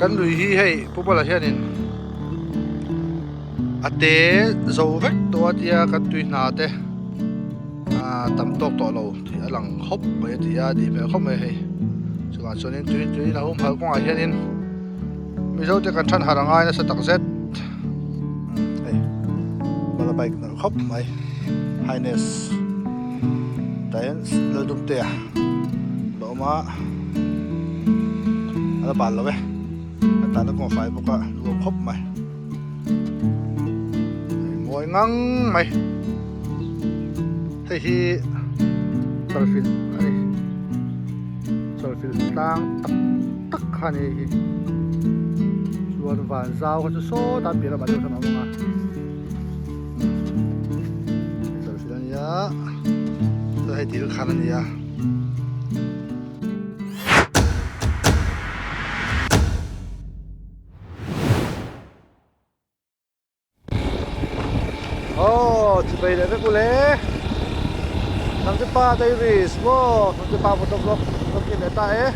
Kan lui hi hei Pu Bala hianin a te zo vek tawh a tia kan tui hna te ah tam tawk tawh lo tih a lang khawp mai a ti a tih hmel khawp mai hei chuvang chuanin tui tui a humhalh kawngah hianin Mizo te kan than harh a ngai nasa tak zet hei Bala bike nalh khawp mai highness tah hian Laldumtea a awm a a la bal lo e a tana kawng a fai bawk a nuam khawp mai mawi ngang mai hei hi chawlhhrilh a ni chawlhhrilh tlang tak tak kha a ni hei hi chuan van zau kha chu sawtah piah lamah deuh sawn a awm ang a chawlhhrilh a ni a chuan hei dil khan a ni a. Aw chipei leh vek ule Hnamte pa Davis maw Hnamte pa motor vlog vlog in leh ta e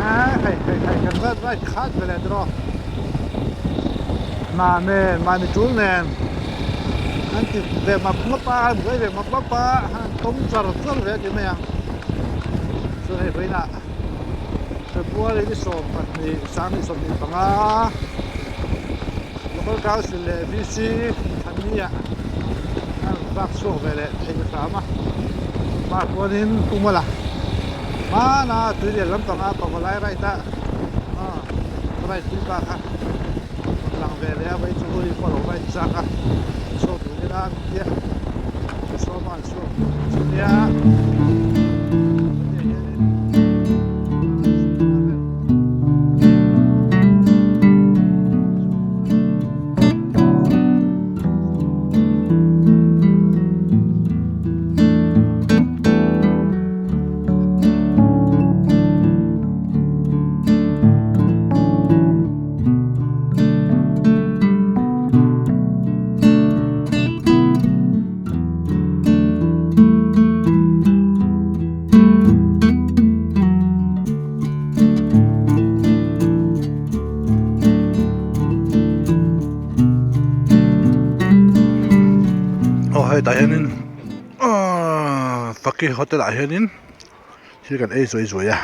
hei hei hei kan rat right khat ve leh tiraw hna nen mahni tul nen an ti ve map map a an buai ve map map a an tawm char char ve a ti mai ang chuan hei vawiinah February ni 12 2025 Local Council leh VC Thania an rawn vak chhuak ve leh thei hram a pa chuanin Pu Mala hmana tuilian lampanga pavalai right a right pui pa kha rawn lang ve leh a vei chu ui pawh a lo right chak a chhuak duh ila an tia sawma an chhuak chu nia. Aw hetah hianin ahh Faki hotel ah hianin thil kan ei zuai zuai a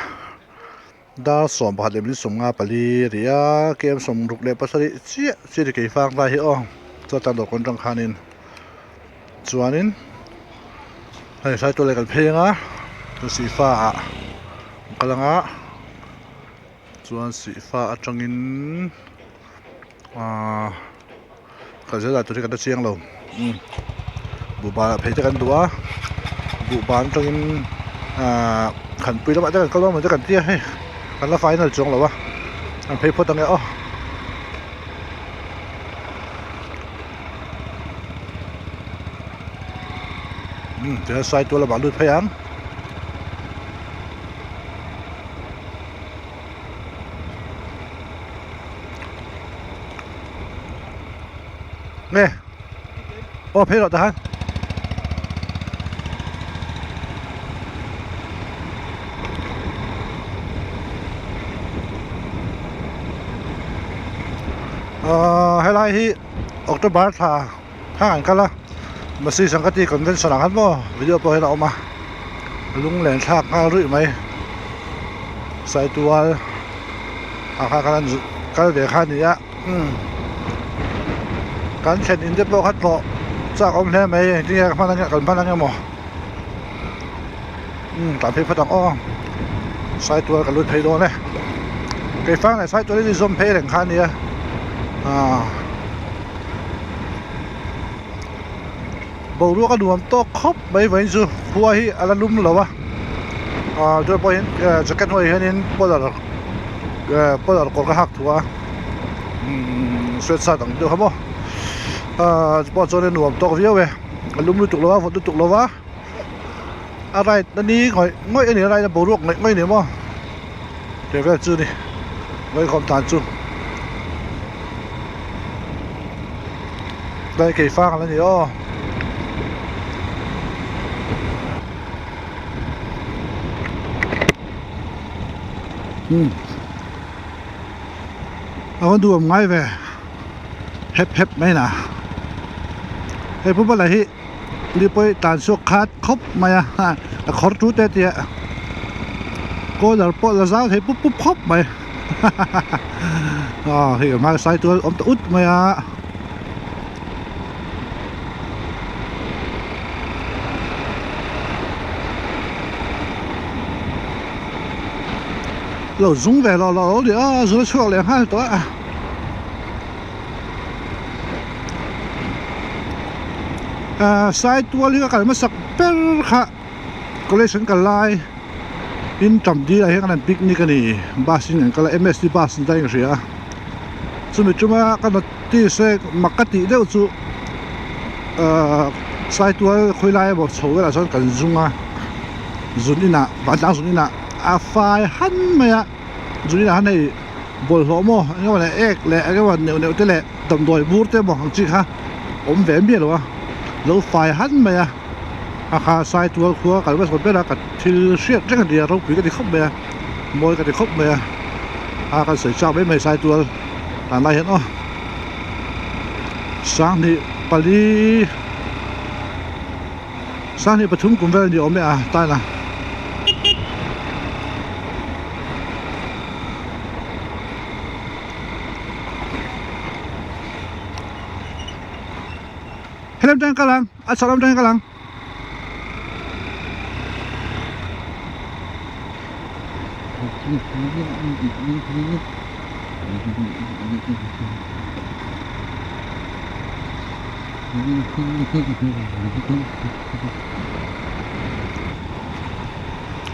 dar 11 leh minute 54 a ni a kem 67 chiah chiah a ni keifang lai hi aw chuan dawr kawn atang khanin chuanin hei hraitu leh kan phei anga sihfa ah an kal anga chuan sihfa atangin ahh kal zel ah tur hi kan la chiang lo buhban ah phei te kan duh a buhban atangin ahh khanpui lamah te kan kal dawn maw te kan tia hei kan la final chuang lo a an phei phawt ange aw. Umm tihian sai tual lamah lut phei ang. Nge aw phei rawh tahan. Ahh helai hi October thla thla an kal a Masi Sangkati convention ah khan maw video pawh hian a awm a lunglen thlak nghal ruih mai Saitual ah khan khan kal ve kha a ni a umm kan thlen in te pawh kha tlawh chak awm hle mai engtin nge ka hman ange kan hman ange maw umm tah phei phawt ang aw Saitual ka lut phei dawn e keifang leh Saitual hi zawm phei reng kha a nia aaa boruak a nuam tawk khawp mai vawiin chu khua hi a la lum lo a aaa chuan pawhin jacket hnuaiah hianin polar polar kawr ka hak thu a umm sweatshirt ang deuh kha maw aaa chupawh chuan a nuam tawk viau e a lum lutuk lo a vawt lutuk lo va. A right na ni ngawih ngawih a ni a right na boruak ngawih ngawih a ni maw tih vel chu a ni ngawikhawm tan chu tlai keifang a la ni aw. A va nuam ngai ve hep hep mai na hei pu bala hi lipawih tan chhuak khat khawp mai a a khawr tu te tia collar pawh la zau thei pup pup khawp mai aw hei a hmai tual awm ta ut mai a. Lo zung ve lo lo ni a zun a chhuak leh nghal tawh a ah sai tual hi ka kal hmasak ber kha college an kal lai in tam dil ah hian kan han picnic a ni bus in kan kal a M_S_T bus ni ta in ka hria a chumi tuma ka notice e mak ka tih deuh chu ah sai tual khawilai emaw chho velah chuan kan zung a zun inah vantlang zun inah. A fai han mai a zui ah hian hei bawlhhlawh maw eng emaw leh ek leh eng emaw neuh neuh te leh damdawi bur te emaw ang chi kha awm ve miah lo a lo fai han mai a a kha sai tual khua kal hmasa ber a ka thil hriat reng a ni a ropui ka ti khawp mai a mawi ka ti khawp mai a a kan sawi chak mai mai sai tual tan lai hian aw sanghnih pali. Sanghnih pathum kum vel a ni awm e a taina. Helam tang kal ang a chhak lam tang kal ang.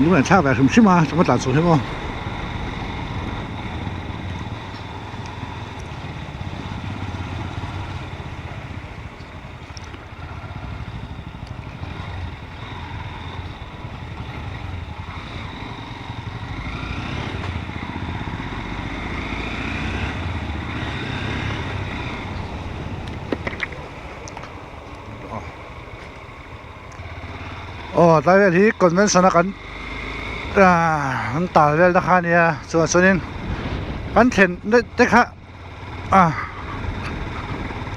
Lung an thlak ve hrim hrim a chawhma tlan chho hi maw. Aw tlai vel hi convention a kan ah an tal vel na kha a nia chuan chuanin kan thlen daih te kha ah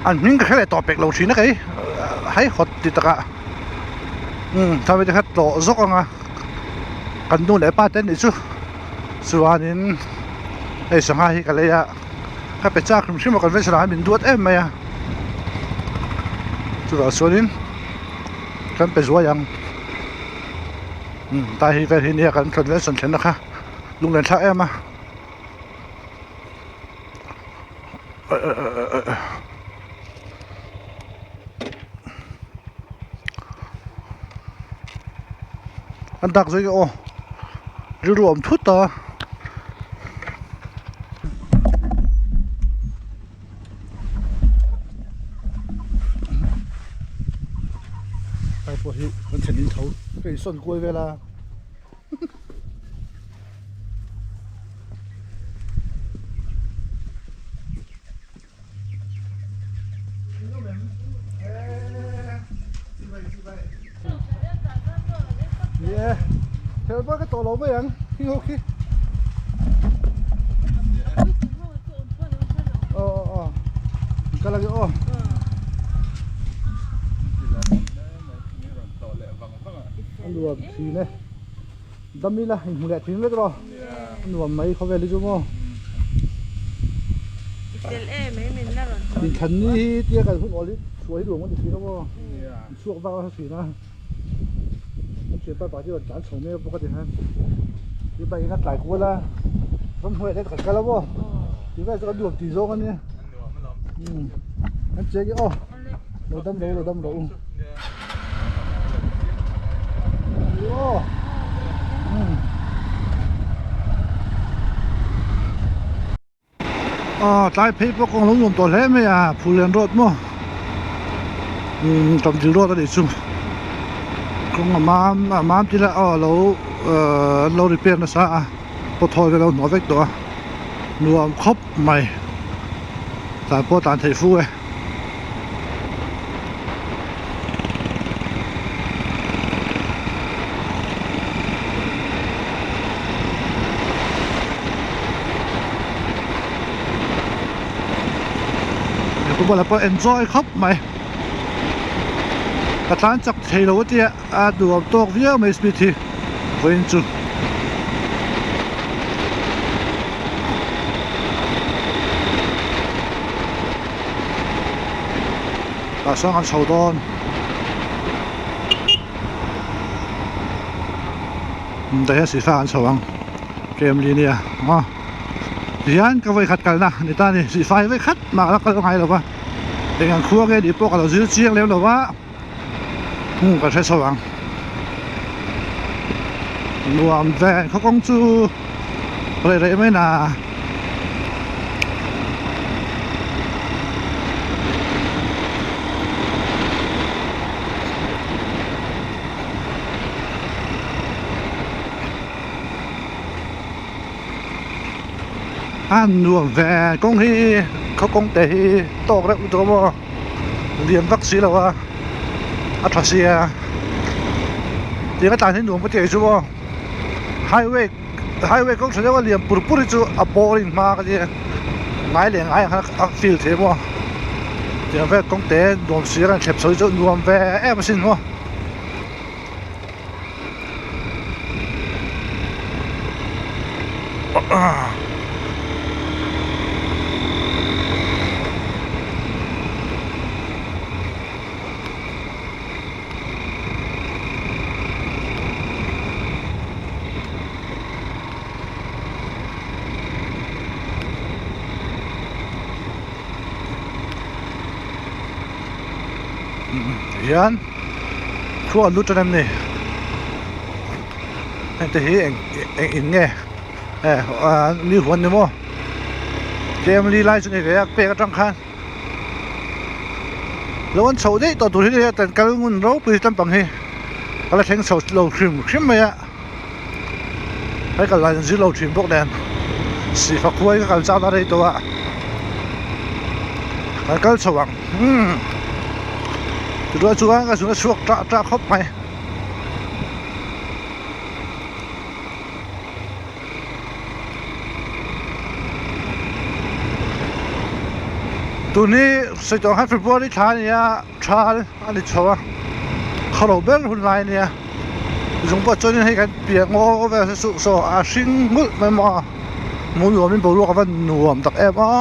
an hming ka hre leh tawh pek lo thin a kei haihawt ti takah umm thave te kha tlawh zawk ang a kan nu leh pa te nih chu chuanin hei sangha hi ka lei a. Ka pe chak hrim hrim a convention ah hian min duat em mai a chuvang chuanin kan pe zuai ang umm tai hi vel hi nia kan convention thlenna kha lunglen thlak em a an dak zui aw rilru a awm thut a. Lai pawh hi kan thlen in tho ka insawn kual vel a. Ni e thel pawh ka tawh lo mai ang hi ho khi aw aw aw kal ang aw a nuam thin e dam ila inhmu leh thin vek rawh. A nuam mai khawvel hi chu maw. I fel em em in la rawn In thlan ni hi tia kal hun awl hi chhuah hi duang a ni thin a maw. In chhuak vak a thin a. An thianpa pa hi rawn tlan chho mek bawk a ti hian. Ti bike in a tlai kual a. Ramhnuai ah te kan kal a maw. Ti vel chu kan nuam tih zawng a nia. Umm an cheng i aw. Lo dam lo lo dam lo u. Aw tlai phei pawh kawng lo nuam tawh hle mai a Phullen road maw umm Tamdil road a nih chu kawng a mam a mam tila aw alo ahh an lo repair nasa a pawthawi vel a lo hnawh vek tawh a nuam khawp mai tlan pawh tlan theih fu e. Football pawh enjoy khawp mai ka tlan chak thei lo a tia a duhawm tawk viau mai speed hi vawiin chu. Tah sawn kan chho dawn tah hian sihfa an chho ang family nia aw tihian ka vawikhat kalna ni ta a ni sihfa hi vawikhat mah la kal ngai lo va eng ang khua nge tih pawh ka lo zir chiang lem lo va hmun ka hre chho ang nuam ve khaw kawng chu reh reh mai na. A nuam ve kawng hi khaw kawng te hi tawk reuh lutuk a maw lian vak si lo a a tha sia tiang a tlan hi nuam ka ti ang chu maw highway highway kawng tha deuh a lian pur pur hi chu a boring hma ka tia ngai leh ngai ang khan a feel thei maw tiang vel kawng te nuam si a kan thlep chho hi chu nuam ve em asin maw. Hian khua an lut tan em ni heng te hi eng eng in nge e mi huan ni maw family lai chu ni ve a pek atang khan lo an chhoh daih tawh tur hi hei kan kal ngun ropui lampang hi ka la thleng chho lo hrim hrim mai a hei kal dan zir lo thin bawk nen sihfa khuai ka kal chak a rei tawh a kan kal chho ang umm tichuan chuan ka zun a chhuak tah tah khawp mai. Tun hi sawi tawh ang khan February thla a ni a thal a ni chho a khawlo ber hun lai a nia zung pawh chuanin hei kan piah ngaw vel hi chu saw a hring nghulh mai maw a hmuh nuamin boruak a va nuam tak em a.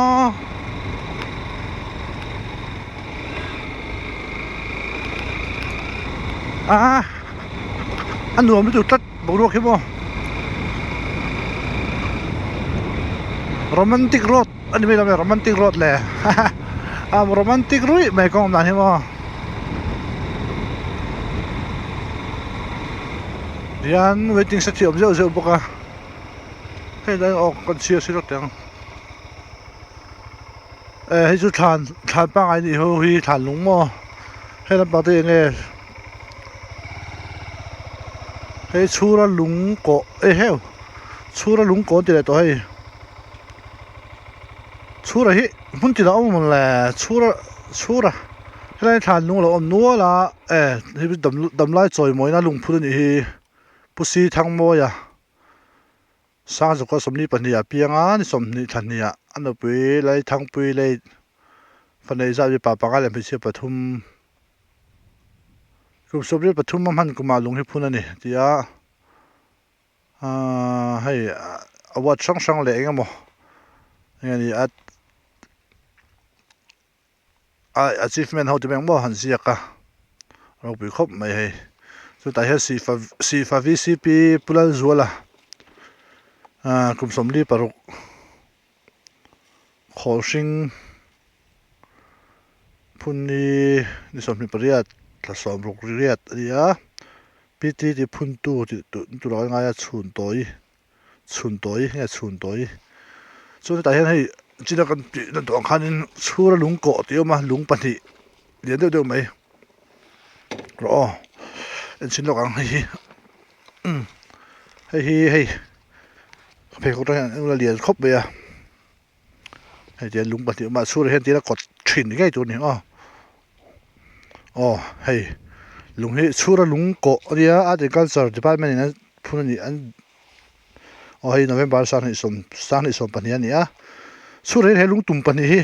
A nuam lutuk tlat boruak hi maw romantic road a ni mai lo romantic road le a romantic ruih mai kawng awm dan hi maw hian waiting shed hi a awm zeuh zeuh bawk a hei lai aw kan chhiar si rawt teh ang hei chu thlan thlan pangngai nih ho hi thlan lung maw hei lampang te eng nge. Hei chhura lung kawh eh heu chhura lung kawh an ti leh tawh hei chhura hi hmun tinah a awm ang le chhura chhura helai thlan lung a lo awm nual a eh hei dam damlai chawimawina lungphut a nih hi Pu Sithangmawia. Sangzawka 22 ah piang a, ni 20 thla hnih ah a nupui Laithangpui lei fanei zat mipa panga leh hmeichhia pathum kum 23 a hman kumah lung hi phun a ni tih a ahh hei award hrang hrang leh eng emaw eng a ni a achievement ho te pawh engmaw han ziak a ropui khawp mai hei chutah hian sihfa sihfa V C P Pu Lalzuala ahh kum 46 khawl hring phunni ni 28 thla 60 riat a ni a P T tih phuntu tih tur a ngai a chhun tawi. Chhun tawi nge chhun tawi chuan hetah hian hei china kan tih na duh ang khanin chhura lung kawh tih a awm a lung pahnih lian deuh deuh mai rawh aw en chhin lawk ang hei hi umm hei hi hei pheikhawk atang hian an la lian khawp mai a hei tihian lung pahnih a awm a chhurah hian tihian a kawt thin ngei tur a ni aw aw hei lung hi chhura lung kawh a nia agriculture department in an phun a ni an aw hei November 27 27 a ni a chhurah hian he lung tum pahnih hi.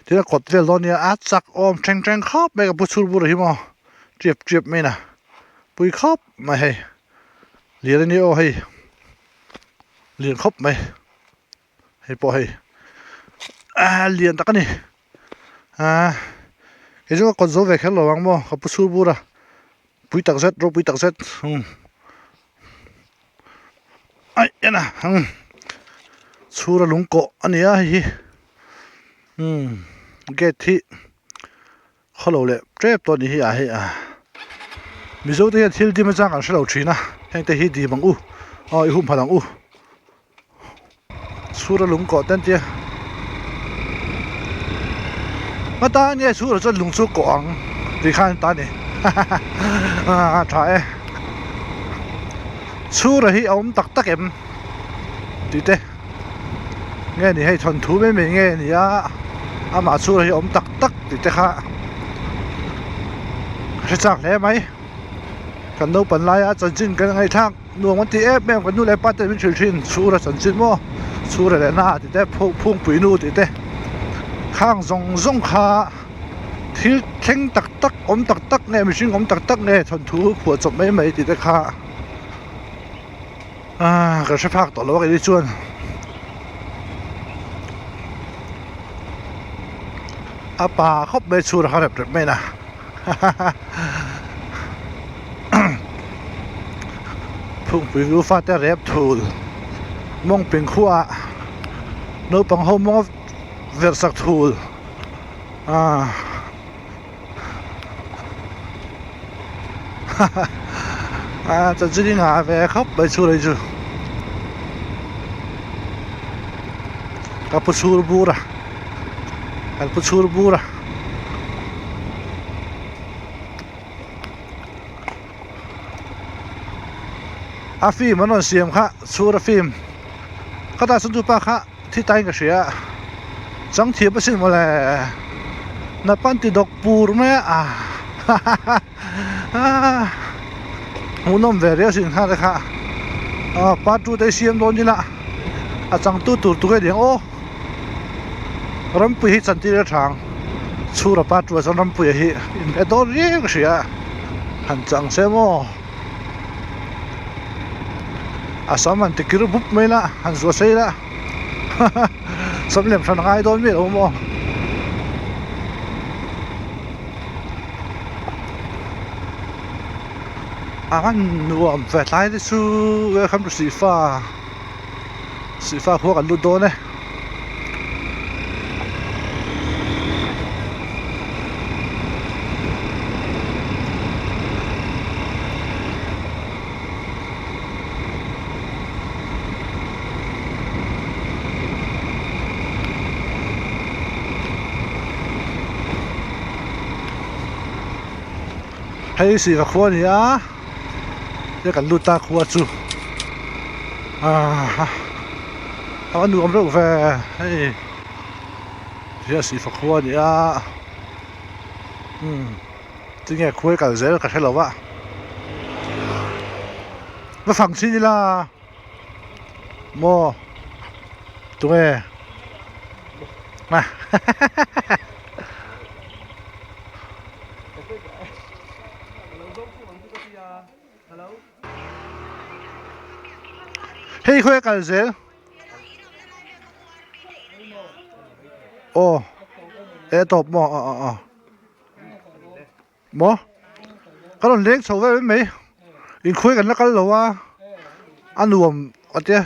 Tin a kawt vel dawn nia a chak awm thleng thleng khawp mai ka pu chhur bur hi maw tep tep mai na pui khawp mai hei lian a ni aw hei lian khawp mai hei pawh hei ah lian tak a ni ah kei chu ka kawt zo ve kher lo ang maw ka pu chhur bur a pui tak zet ropui tak zet umm aih en a umm chhura lung kawh a ni a hei hi umm gate hi khawlo leh tep tawh a ni hi ah hei ah mizo te hian thil dim atang kan hrelo thin a heng te hi dim ang u aw i humhalh ang u chhura lung kawh te an tia hmata nge chhura chuan lung chu kawh ang tih khan ta a ni a tha e chhura hi a awm tak tak em tih te nge ni hei thawnthu mai mai nge ni a amah chhura hi a awm tak tak tih te kha a hre chak hle mai kan naupang laia chanchin kan ngaihthlak. Nuam an ti em em kan nu leh pa te min hrilh thin chhura chanchin maw chhura leh na tih te phungpui nu tih te khang zawng zawng kha thil thleng tak tak awm tak tak nge mihring awm tak tak nge thawnthu phuah chawp mai mai tih te kha ah ka hre phak tawh lo a kei chuan a pa khawp mai chhura kha rep rep mai na. Phungpui lu fate rep thul mawng ping khuaah naupang ho mawnga verh sak thul ah ah chanchin hi nghah ve khawp mai chhur hi chu ka pu chhur bur a kan pu chhur bur a. A film an rawn siam kha chhura film khata chuan tupa kha thi tain ka hria chang thiam asin mawle napan ti dawk pur mai a hahaha hmuhnawm ve riau sin kha te kha part two te hi siam dawn ila a changtu tur tu nge ni ang aw. Rampui hi chantir a tha ang chhura pa tura chuan rampuia hi inbe dawn riau ka hria han chang se maw a sam han ti kir bup mai la han zuah sei la sam lem hran a ngai dawn miah lo maw. A han nuam ve tlai te chu welcome to Sihfa. Sihfa khua kan lut dawn e. Hei Sihfa khua a ni a. He kan lut ta khua chu ah a nuam reuh ve hei hria sihfa khua a ni a umm tinge khuai kal zel ka hre lo a va fang chin ila maw tunge hahaha. Hei khawi a kal zel aw e tawp maw aw aw aw maw ka rawn leng chho vel mai inkhuai kan la kal lo a a nuam a tia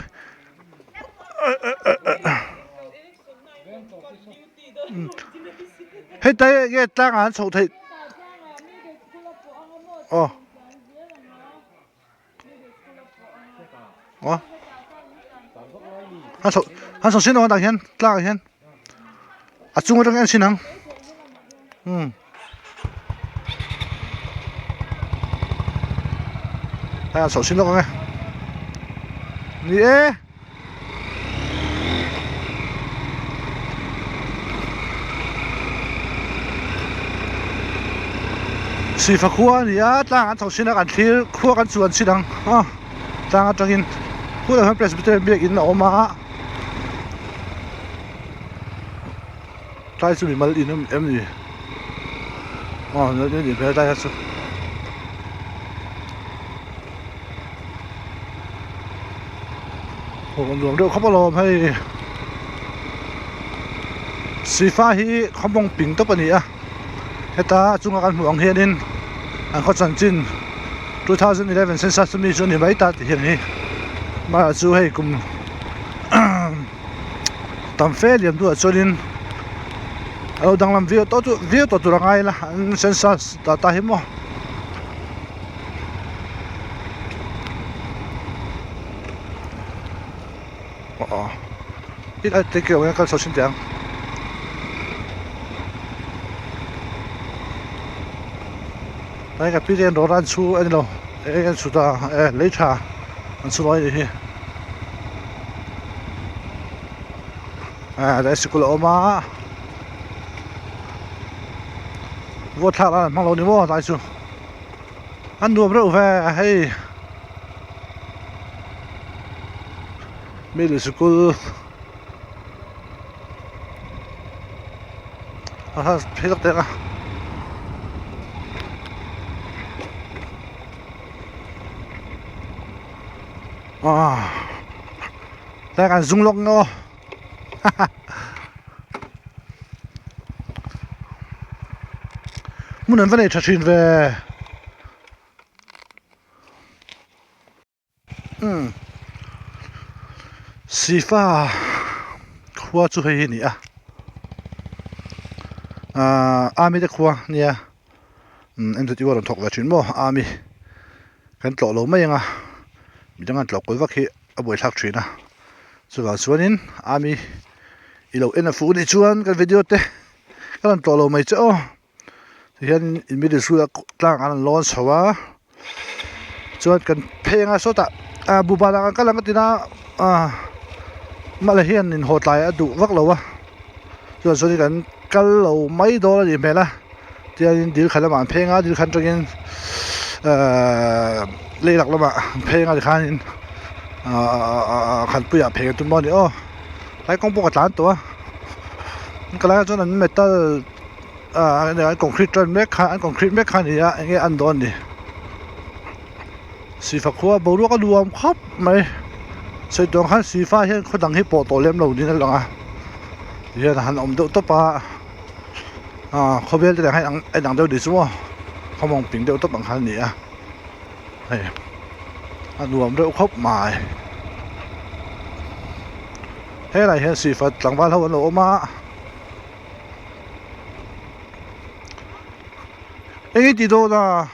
Hetlai nge tlang ah an chhoh theih aw aw an chhoh an chhoh sin awm tah hian tlang ah hian a chung atang en sin ang umm. Hei an chhoh sin lawk ang e ni e. Sihfa khua a ni a tlang an chho chin a kan thlir khua kan chuan chin ang a tlang atangin khulaiah hian Presbyterian biakin a awm a. Tlai chu mimal in em ni? Aw mimal in a nih hmel tlai kha chu. Aw a nuam deuh khawp alawm hei. Sifa hi khawmawng ping tawp a ni a heta a chunga kan hmuh ang hianin an khaw chanchin 2011 census ami chu a ni mai ta tih hian hi mahse chu hei kum tam fe liam duhah chuanin a lo danglam viau tawh chu viau tawh tur a ngai ila an census dah ta hi maw. Aw a te keuh hian kal chho thin teh ang. Tlai ka pi te hian rawra an chhu a ni lo eng an chhu ta e lei tha an chhu lai a nih hi ah tlai sikul a awm a vote thlak nan an hmang lo ni maw tlai chu an nuam reuh ve hei. Middle sikul a ha phei tak teh a. Ah tlai kan zung lawk nge aw haha hmun an va nei tha thin ve. Umm Sifa khua chu hei hi a ni a ahh army te khua nia umm MZU a rawn thawk ve thin maw army kan tlawh lo mai ang a midang an tlawh kawi vak hi a buaithlak thin a chuvang chuanin army i lo en a fuh anih chuan kan video te ka rawn tlawh lo mai che aw. Tihian in middle school ah tlang an lawn chho a chuan kan pheng a sawtah ah buhban ah kan kal ang a tina ah mah hian in haw tlai a duh vak lo a chuan sawn kan kal lo mai dawn a nih hmel a tihianin dil khat lamah an pheng a dil khat atangin ahh lei lak lamah an pheng a tikhanin ahh khanpuiah pheng a tum dawn a ni aw tlai kawng pawh ka tlan tawh a ka laiah chuan an metal. Ah an concrete tan mek kha an concrete mek kha a ni a enge an dawn ni sifa khua boruak a nuam khawp mai sawi tur ang khan sifa hian khaw dang hi pawh tawh lem lo niin a lang a tihian a han awm deuh tawp a ah khawvel te nen hian a inang deuh ni chu maw khawmawng ping deuh tawp ang khan a ni a hei a nuam deuh khawp mai helai hian sifa tlangval ho an lo awm a. Eng i ti dawn a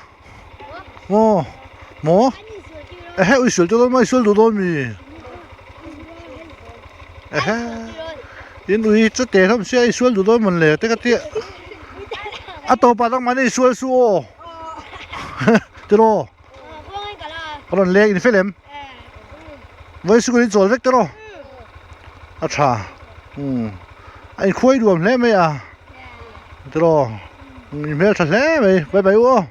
maw maw ehe ui sual dawn mai sual duh dawn mi ehe in ui chu te hlawm sia i sual duh dawn mawn le te ka tia a tawpah dang mahni i sual su aw tiraw ka rawn leng in fel em vawi sikul in chawl vek tiraw a tha umm a inkhuai nuam hle mai a tiraw in hmeltha hle mai bye bye u aw.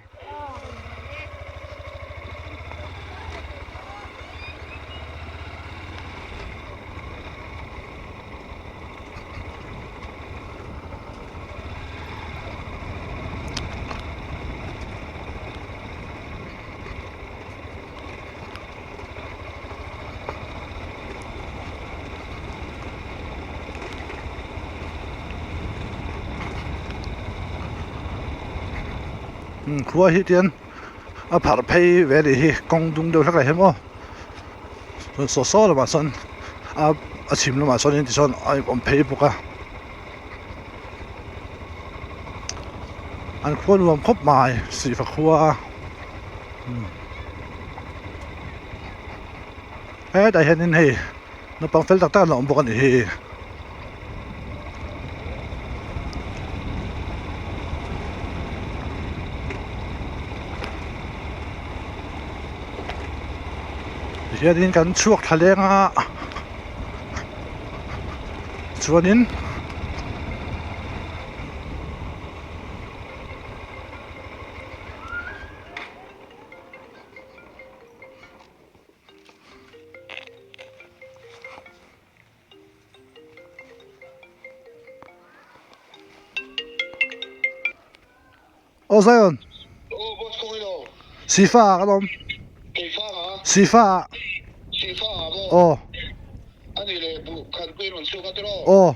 Khua hi tian a pharh phei ve anih hi kawng dung deuh hlek ah hian maw saw saw lamah sawn a chhim lamah sawn in tichuan a awm phei bawk a. An khua nuam khawp mai sihfa khua hetah hianin hei naupang fel tak tak an lo awm bawk a nih hi. Tihianin kan chhuak thla leng a chuanin Aw Zion. Sifa ah kan awm. Sifa ah. Aw. Aw.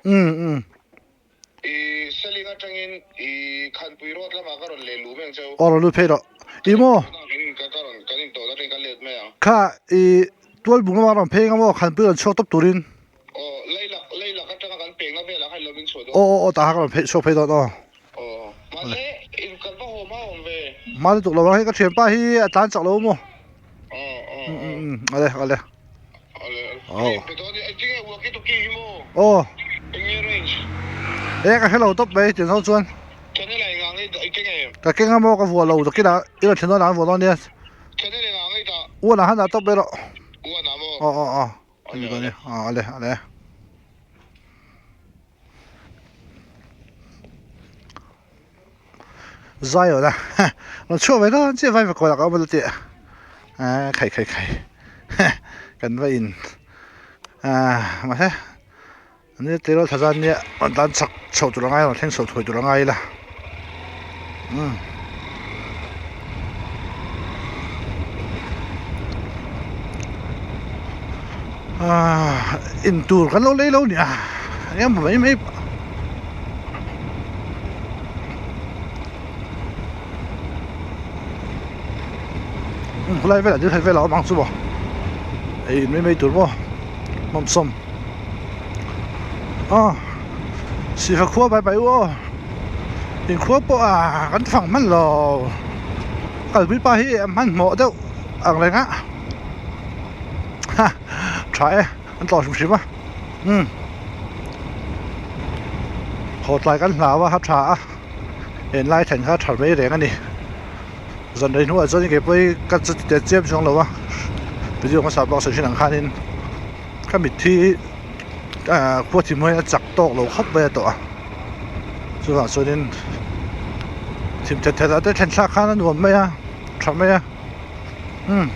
Um um. Aw rawn lut phei rawh. I maw? Kha i tualbung lamah rawn phei anga maw khanpui rawn chhuak tawp turin. Aw aw aw tah kha ka rawn phei chhuak phei dawn aw. Hma lutuk lo ang hei ka thianpa hi a tlan chak lo maw. Um um um ale ale. Aw. Aw. E ka hrelo tawp mai tiang ho chuan. Ka keng a maw ka vuah lo dakin ah i rawn thlen dawn ah an vuah dawn nia. Uan ah han dah tawp mai rawh. Aw aw aw. Ani dawn nia. Aw ale ale. Zion a rawn chhuak ve dawn chiah vai pakawt ah ka awm a tih ah khai khai khai kan va in ah mahse an ni tirawl tha zan nia rawn tlan chak chhoh tur a ngai a rawn thleng chhoh thuai tur a ngai ila umm ah intur kan lo lei lo nia eng emaw mai mai. Khulai velah thil velah a awm ang chu maw ei in mai mai tur maw hmawmsawm aw sihfa khua bai bai u aw inkhua pawh a kan fang hman lo kalpui pa hi a hmanhmawh deuh ang reng a ha tha e an tlawh hrim hrim a umm haw tlai kan hlau a a tha a enlai then kha a tha mai reng a ni zan rei hnuah chuan kei pawh hi ka chu ti teh chiam chuang lo a video hmasa pawh a sawi thin ang khanin ka mitthi ah khua thim hi a chak tawk lo khawp mai a tawh a chuvang chuanin thim that that ah te thlen thlak khan a nuam mai a tha mai a umm.